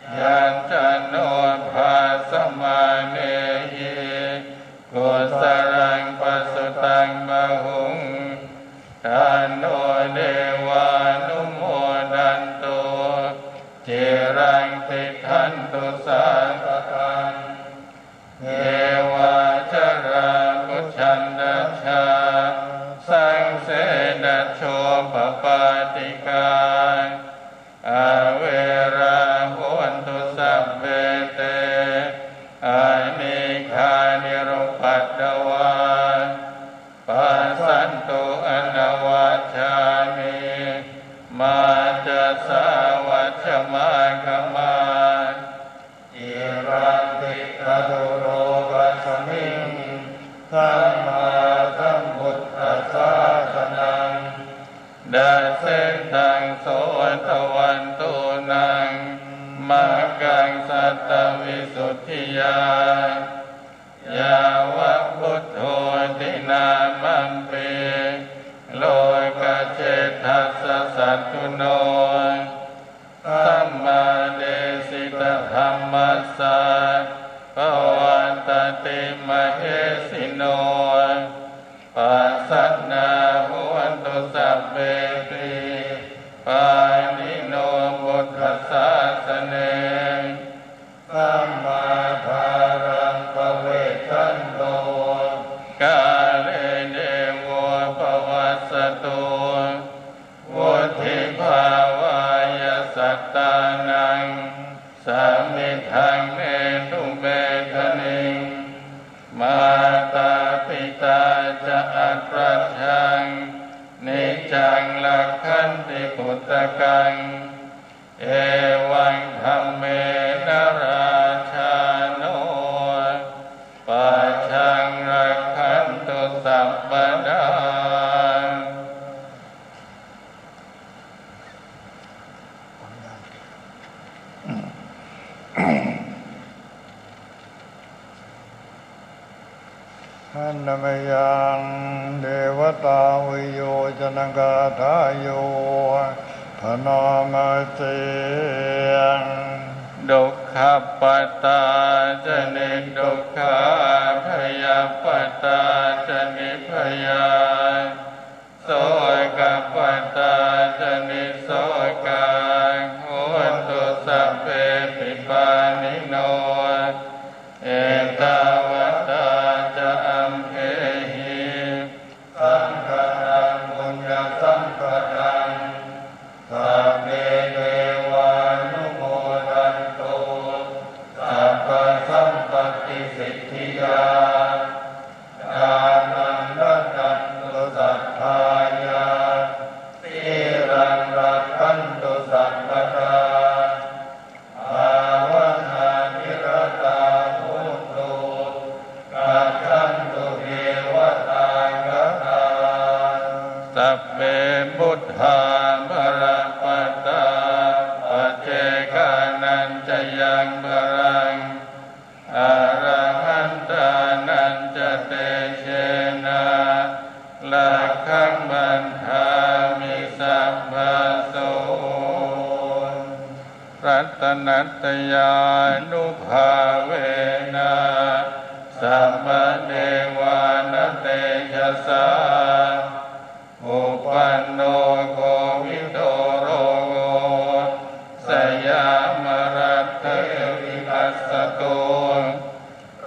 Yañca no bhāsamānehi kusalaṃ pasutaṃ bahuṃ, taṃ no devānumodantu ciraṃ tiṭṭhantu sāsanaṃ. Devā jalābujā tiṭṭhā saṃsedajotapātikā, averā hontu sabbe te anekā nirupaddavā. Passantu anavajjāni maccasā vajjamāgamā. Ciraṃ tiṭṭhatu lokasmiṃ sammāsambuddhasāsanaṃ, dasetthaṃ sotvānantaṃ maggaṃ sattavisuddhiyā. Yāva buddho dinamampi lokajeṭṭhassa sattuno, sammādesitadhammassa pavattati mahesino. Pasannā hontu sabbepi pāṇino buddhasāsane. Sammā dhāraṃ pavecchanto kāle devo pavassatu, vuḍḍhibhāvāya sattānaṃ samiddhaṃ netu medaniṃ. Mātā pitā ca atrajaṃ niccaṃ rakkhanti puttakaṃ, evaṃ dhammena rājāno pajaṃ rakkhantu sabbadā. ขณะ mayaṃ devatāuyyojanagāthāyo bhaṇāma se. Dukkhappattā ca niddukkhā, bhayappattā ca nibbhayā, sokappattā ca nissokā, hontu sabbepi pāṇino. Ettāvatā ca amhehi, sambhataṃ puññasampadaṃ, sabbe devānumodantu, sabbasampattisiddhiyā. Dānaṃ dadantu saddhāya, sīlaṃ rakkhantu sabbadā, bhāvanābhiratā hontu, gacchantu devatāgatā. Sabbe buddhā balappattā, paccekānañca yaṃ balaṃ, arahantānañca tejena, rakkhaṃ bandhāmi sabbaso. Ratanattayānubhāvena, sabbadevatātejasā, uppannā khovidā rogā, sayāmaratthe vinassatu.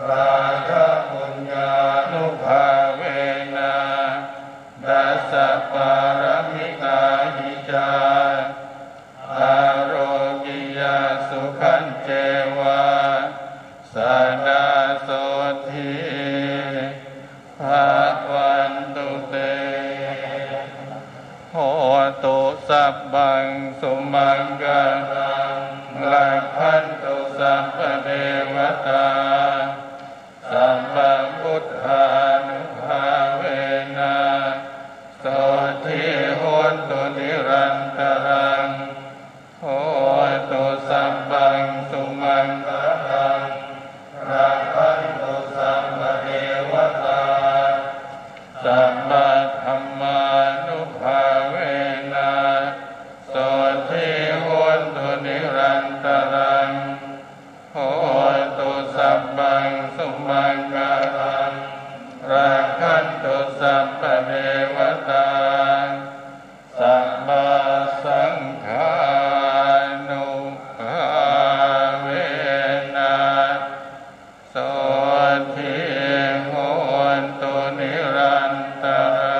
Rājā puññānubhāvena, dasapārami Hotu sabbaṃ sumaṅgalaṃ, rakkhantu sabbadevatā, sabbabuddhānubhāvena, sotthī hontu nirantaraṃ. Hotu sabbaṃ sumaṅgalaṃ, rakkhantu sabbadevatā, sabbadhammānubhāvena, sotthī hontu nirantaraṃ. Hotu sabbaṃ sumaṅgalaṃ, rakkhantu sabbadevatā, sabbasaṅghānubhāvena, sotthī hontu nirantaraṃ.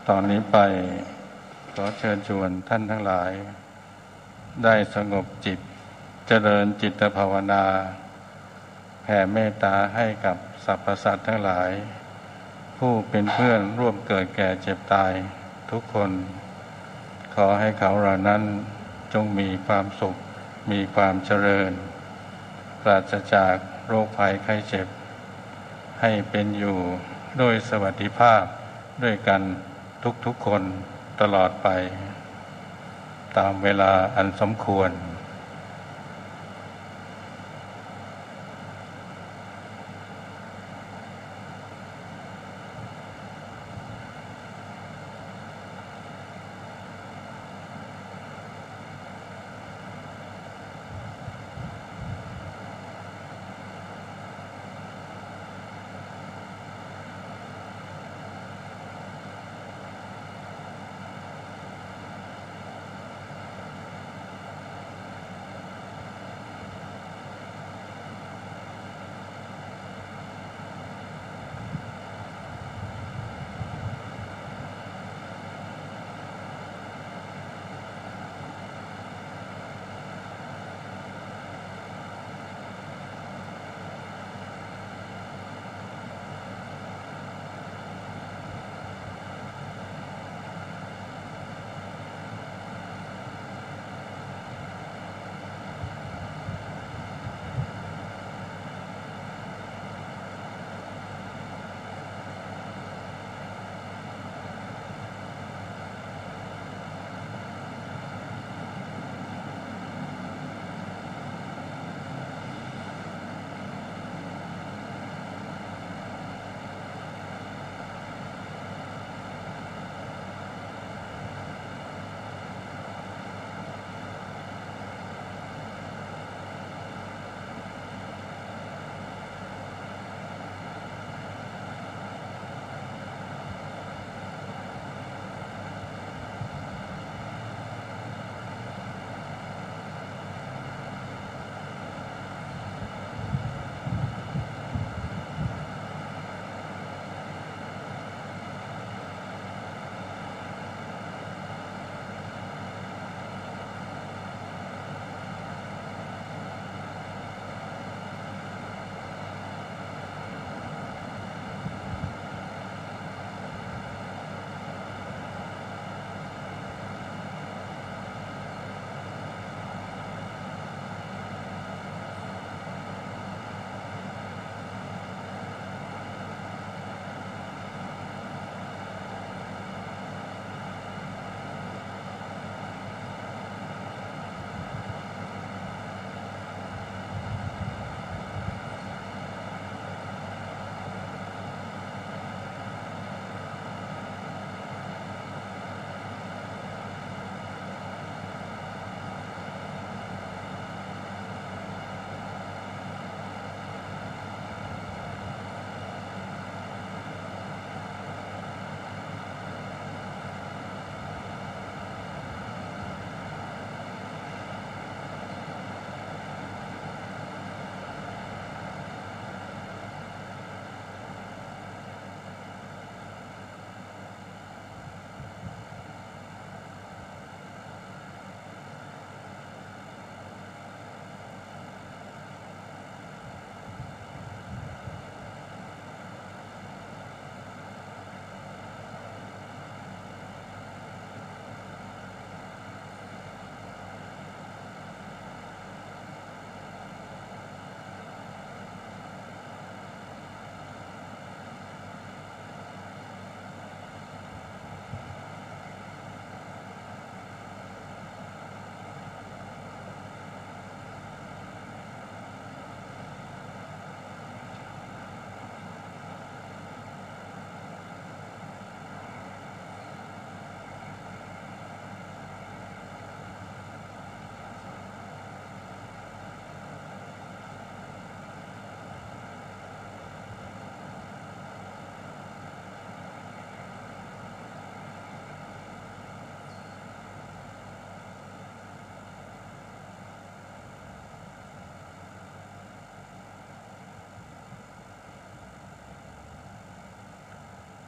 ต่อนนี้ไปขอเชิญชวนท่านทั้งหลาย ได้สงบจิต เจริญจิตภาวนา แผ่เมตตาให้กับสรรพสัตว์ทั้งหลาย ผู้เป็นเพื่อนร่วมเกิดแก่เจ็บตายทุกคน ขอให้เขาเหล่านั้นจงมีความสุข มีความเจริญ ปราศจากโรคภัยไข้เจ็บ ให้เป็นอยู่ด้วยสวัสดิภาพด้วยกันทุกๆคนตลอดไป ตามเวลาอันสมควร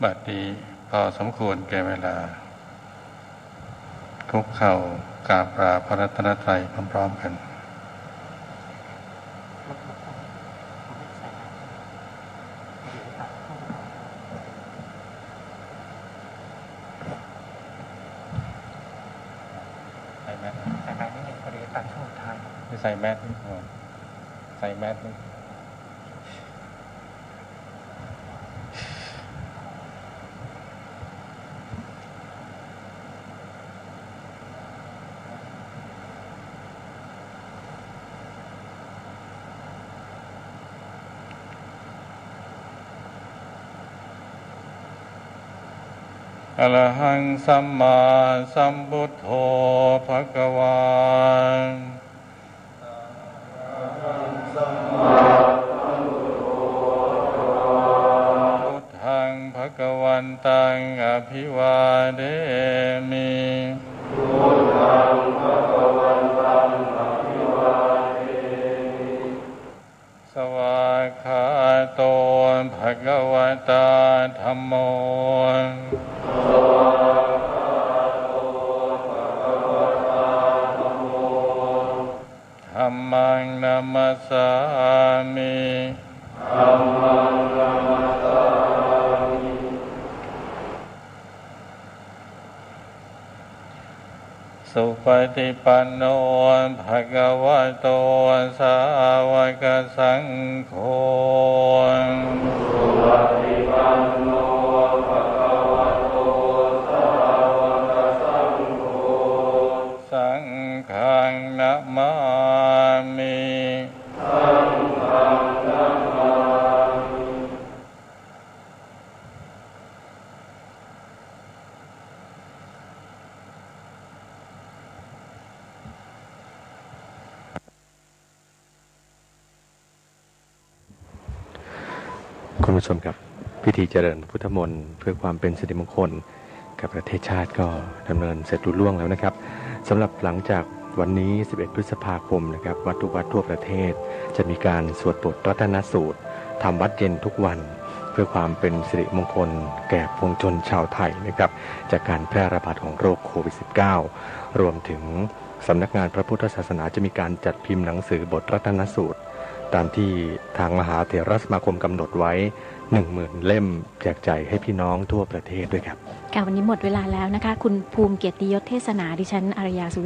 บัดนี้พอสมควรแก่เวลา คุกเข่า กราบลาพระรัตนตรัยพร้อมๆกัน ใส่แมส ใส่แมสนิดนึง พอดีตัดช่วงท้าย ไม่ใส่แมสนี่ ใส่แมสนี่ Arahaṃ sammāsambuddho bhagavā. Buddhaṃ bhagavantaṃ abhivādemi. Svākkhāto bhagavatā dhammo. Dhammaṃ namassāmi. Supaṭipanno bhagavato sāvakasaṅgho. Saṅghaṃ namāmi. คุณผู้ชมครับ พิธีเจริญพระพุทธมนต์เพื่อความเป็นสิริมงคลกับประเทศชาติก็ดำเนินเสร็จลุล่วงแล้วนะครับ สำหรับหลังจากวันนี้ สิบเอ็ด พฤษภาคมนะครับ วัดทุกวัดทั่วประเทศ จะมีการสวดบทรัตนสูตร ทำวัดเย็นทุกวัน เพื่อความเป็นสิริมงคลแก่ปวงชนชาวไทยนะครับ จากการแพร่ระบาดของโรคโควิด สิบเก้า รวมถึงสำนักงานพระพุทธศาสนาจะมีการจัดพิมพ์หนังสือบทรัตนสูตร ตามที่ทางมหาเถรสมาคมกำหนดไว้ หนึ่งหมื่น เล่ม แจกจ่ายให้พี่น้องทั่วประเทศด้วยครับ ค่ะ วันนี้หมดเวลาแล้วนะคะ คุณภูมิเกียรติยศเทศนา ดิฉันอารยา สุ